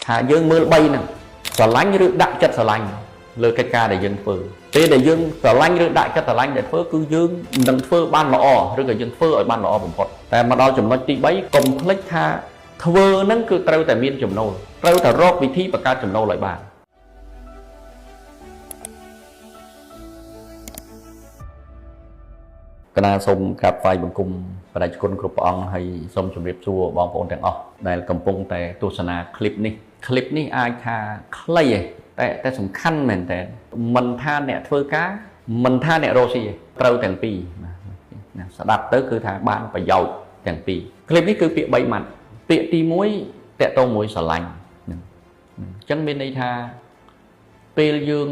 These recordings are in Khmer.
ថាយើងមើល3ហ្នឹងស្រឡាញ់ឬដាក់ចិត្តស្រឡាញ់លើកិច្ចការដែលយើងធ្វើពេលដែលយើងស្រឡាញ់ឬដាក់ចិត្តស្រឡាញ់ដែលធ្វើគឺយើងនឹងធ្វើបានល្អឬក៏យើងធ្វើឲ្យបានល្អបំផុតតែមកដល់ចំណុចទី3កុំភ្លេចថាធ្វើហ្នឹងគឺត្រូវតែមានចំណូលត្រូវតែរកវិធីបង្កើតចំណូលឲ្យបានកណាសូមក្រាបថ្វាយបង្គំព្រះតេជគុណគ្រប់ព្រះអង្គហើយសូមជម្រាបសួរបងប្អូនទាំងអស់ដែលកំពុងតែទស្សនាคลิปនេះคลิปនេះអាចថាខ្លីឯងតែសំខាន់មែនតើមិនថាអ្នកធ្វើការមិនថាអ្នករកស៊ីទេត្រូវទាំងពីរណាស្ដាប់ទៅគឺថាបានប្រយោជន៍ទាំងពីរคลิปនេះគឺពាក្យ3ម៉ាត់ពាក្យទី1តកតងមួយស្រឡាញ់ហ្នឹងអញ្ចឹងមានន័យថាពេលយើង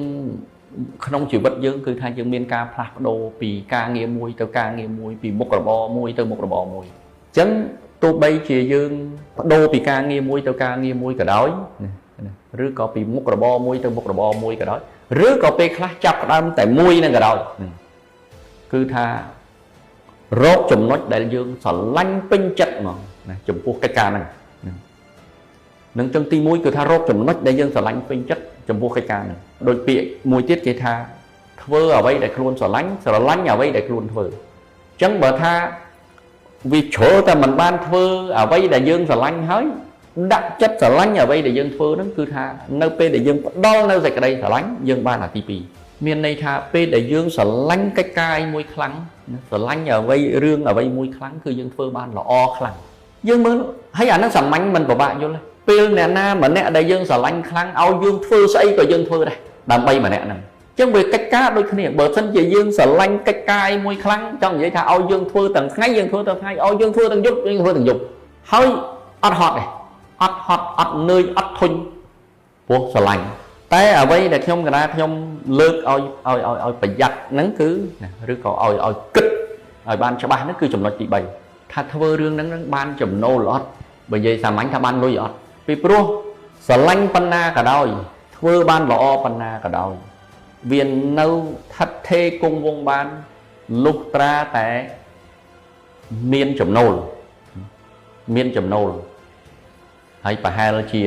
ក្នុងជីវិតយើងគឺថាយើងមានការផ្លាស់ប្ដូរពីការងារមួយទៅការងារមួយពីមុខរបរមួយទៅមុខរបរមួយអញ្ចឹងទោះបីជាយើងប្ដូរពីការងារមួយទៅការងារមួយក៏ដោយឬក៏ពីមុខរបរមួយទៅមុខរបរមួយក៏ដោយឬក៏ពេលខ្លះចាប់ផ្ដើមតែមួយនឹងក៏ដោយគឺថារកចំណុចដែលយើងស្រឡាញ់ពេញចិត្តហ្មងណាចំពោះកិច្ចការហ្នឹងនឹងចឹងទី1គឺថារកចំណុចដែលយើងស្រឡាញ់ពេញចិត្តចំពោះកិច្ចការហ្នឹងដូចពាក្យមួយទៀតគេថាធ្វើអ្វីដែលខ្លួនស្រឡាញ់ស្រឡាញ់អ្វីដែលខ្លួនធ្វើអញ្ចឹងបើថាវាជ្រុលតែមិនបានធ្វើអ្វីដែលយើងស្រឡាញ់ហើយដាក់ចិត្តស្រឡាញ់អ្វីដែលយើងធ្វើហ្នឹងគឺថានៅពេលដែលយើងផ្ដល់នៅសេចក្តីស្រឡាញ់យើងបានអាទី2មានន័យថាពេលដែលយើងស្រឡាញ់កិច្ចការមួយខ្លាំងស្រឡាញ់អ្វីរឿងអ្វីមួយខ្លាំងគឺយើងធ្វើបានល្អខ្លាំងយើងមើលហើយអាហ្នឹងសាមញ្ញមិនពិបាកយល់ទេពេលអ្នកណាម្នាក់ដែលយើងស្រឡាញ់ខ្លាំងឲ្យយើងធ្វើស្អីក៏យើងធ្វើដែរដើម្បីម្នាក់ហ្នឹងអញ្ចឹងវាកិច្ចការដូចគ្នាបើសិនជាយើងស្រឡាញ់កិច្ចការមួយខ្លាំងចង់និយាយថាឲ្យយើងធ្វើទាំងថ្ងៃយើងធ្វើទាំងថ្ងៃឲ្យយើងធ្វើទាំងយប់យើងធ្វើទាំងយប់ហើយអត់ហត់ទេអត់ហត់អត់នឿយអត់ធុញព្រោះស្រឡាញ់តែអ្វីដែលខ្ញុំកណាខ្ញុំលើកឲ្យឲ្យឲ្យប្រយ័ត្នហ្នឹងគឺឬក៏ឲ្យឲ្យគិតឲ្យបានច្បាស់ហ្នឹងគឺចំណុចទី3ថាធ្វើរឿងហ្នឹងបានចំណូលអត់បើនិយាយសាមញ្ញថាបានលុយអត់ពីព្រោះស្រឡាញ់ប៉ុណ្ណាក៏ដោយធ្វើបានល្អប៉ុណ្ណាក៏ដោយវានៅថិតថេរគង់វង្សបានលុះត្រាតែមានចំណូលមានចំណូលហើយប្រហែលជា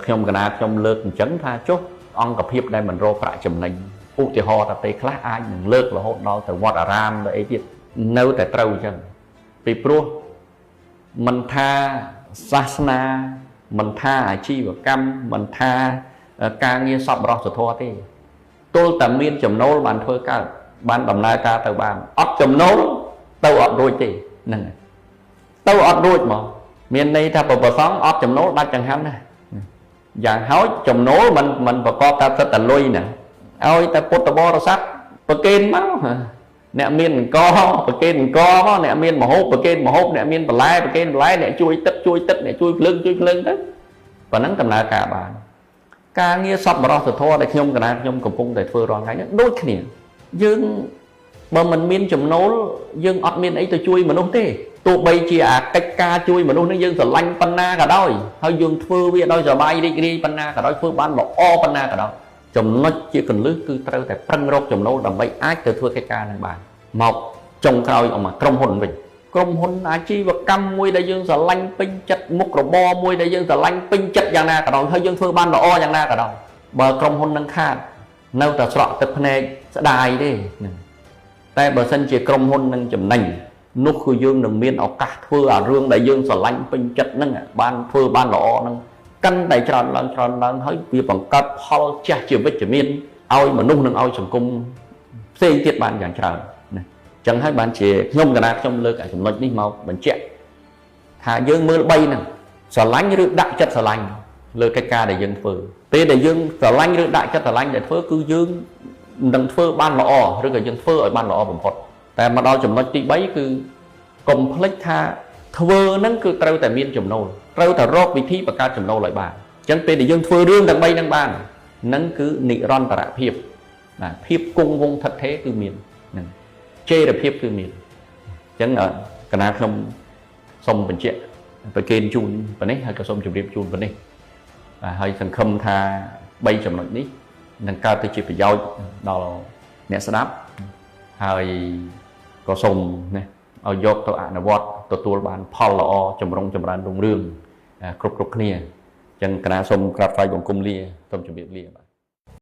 ខ្ញុំកណាខ្ញុំលើកអញ្ចឹងថាចុះអង្គភាពដែលមិនរកប្រាក់ចំណេញឧទាហរណ៍ថាពេលខ្លះអាចនឹងលើករហូតដល់ទៅវត្តអារាមទៅអីទៀតនៅតែត្រូវអញ្ចឹងពីព្រោះមិនថាសាសនាមិនថាអាជីវកម្មមិនថាការងារសប្បុរសធម៌ទេទល់តែមានចំណូលបានធ្វើកើតបានដំណើរការទៅបានអត់ចំណូលទៅអត់រួចទេហ្នឹងទៅអត់រួចហ្មងមានន័យថាប្រសងអត់ចំណូលដាច់ចង្ហាន់ណាយ៉ាងហោចចំណូលមិនប្រកបតាមសិទ្ធិតែលុយណាឲ្យតែពុទ្ធបរិស័ទប្រគេនមកអ្នកមានអង្គប្រគេនអង្គមកអ្នកមានមហូបប្រគេនមហូបអ្នកមានបន្លែប្រគេនបន្លែអ្នកជួយទឹកជួយទឹកអ្នកជួយភ្លើងជួយភ្លើងទៅប៉ុណ្ណឹងដំណើរការបានការងារសប្បុរសធម៌ដែលខ្ញុំកណាខ្ញុំកំពុងតែធ្វើរាល់ថ្ងៃនេះដូចគ្នាយើងបើមិនមានចំណូលយើងអត់មានអីទៅជួយមនុស្សទេទោះបីជាអាកិច្ចការជួយមនុស្សនេះយើងស្រឡាញ់ប៉ុណ្ណាក៏ដោយហើយយើងធ្វើវាដោយសប្បាយរីករាយប៉ុណ្ណាក៏ដោយធ្វើបានល្អប៉ុណ្ណាក៏ដោយចំណុចជាកលឹះគឺត្រូវតែប្រឹងរកចំណូលដើម្បីអាចទៅធ្វើកិច្ចការនឹងបានមកចុងក្រោយអอกមកក្រុមហ៊ុនវិញក្រុមហ៊ុនអាជីវកម្មមួយដែលយើងស្រឡាញ់ពេញចិត្តមុខរបរមួយដែលយើងស្រឡាញ់ពេញចិត្តយ៉ាងណាក៏ដោយហើយយើងធ្វើបានល្អយ៉ាងណាក៏ដោយបើក្រុមហ៊ុននឹងខាតនៅតែស្រក់ទឹកភ្នែកស្ដាយទេតែបើសិនជាក្រុមហ៊ុននឹងចំណេញនោះគឺយើងនឹងមានឱកាសធ្វើអារឿងដែលយើងស្រឡាញ់ពេញចិត្តហ្នឹងបានធ្វើបានល្អហ្នឹងកាន់តែច្រើនឡើងច្រើនឡើងហើយវាបង្កើតផលចាស់ជាវិជ្ជមានឲ្យមនុស្សនិងឲ្យសង្គមផ្សេងទៀតបានយ៉ាងច្រើនណាអញ្ចឹងហើយបានជាខ្ញុំកណាខ្ញុំលើកអាចំណុចនេះមកបញ្ជាក់ថាយើងមើល3ហ្នឹងស្រឡាញ់ឬដាក់ចិត្តស្រឡាញ់លើកិច្ចការដែលយើងធ្វើពេលដែលយើងស្រឡាញ់ឬដាក់ចិត្តស្រឡាញ់ដែលធ្វើគឺយើងនឹងធ្វើបានល្អឬក៏យើងធ្វើឲ្យបានល្អបំផុតតែមកដល់ចំណុចទី3គឺកុំភ្លេចថាធ្វើហ្នឹងគឺត្រូវតែមានចំណូលត្រូវតែរកវិធីបង្កើតចំណូលឲ្យបានអញ្ចឹងពេលដែលយើងធ្វើរឿងទាំង3ហ្នឹងបានហ្នឹងគឺនិរន្តរភាពបាទភាពគង់វង្សថិតថេរគឺមានហ្នឹងចីរភាពគឺមានអញ្ចឹងកណាខ្ញុំសូមបញ្ជាក់ប្រគេនជូនប៉ុណ្នេះហើយក៏សូមជម្រាបជូនប៉ុណ្នេះបាទហើយសង្ឃឹមថា3ចំណុចនេះនឹងកើតទៅជាប្រយោជន៍ដល់អ្នកស្ដាប់ហើយក៏សូមណាឲ្យយកទៅអនុវត្តទទួលបានផលល្អចម្រុងចម្រើនរុងរឿងគ្រប់គ្នា ចឹងកណាសូមក្រាបថ្វាយបង្គំលាសូមជម្រាបលាបាទ។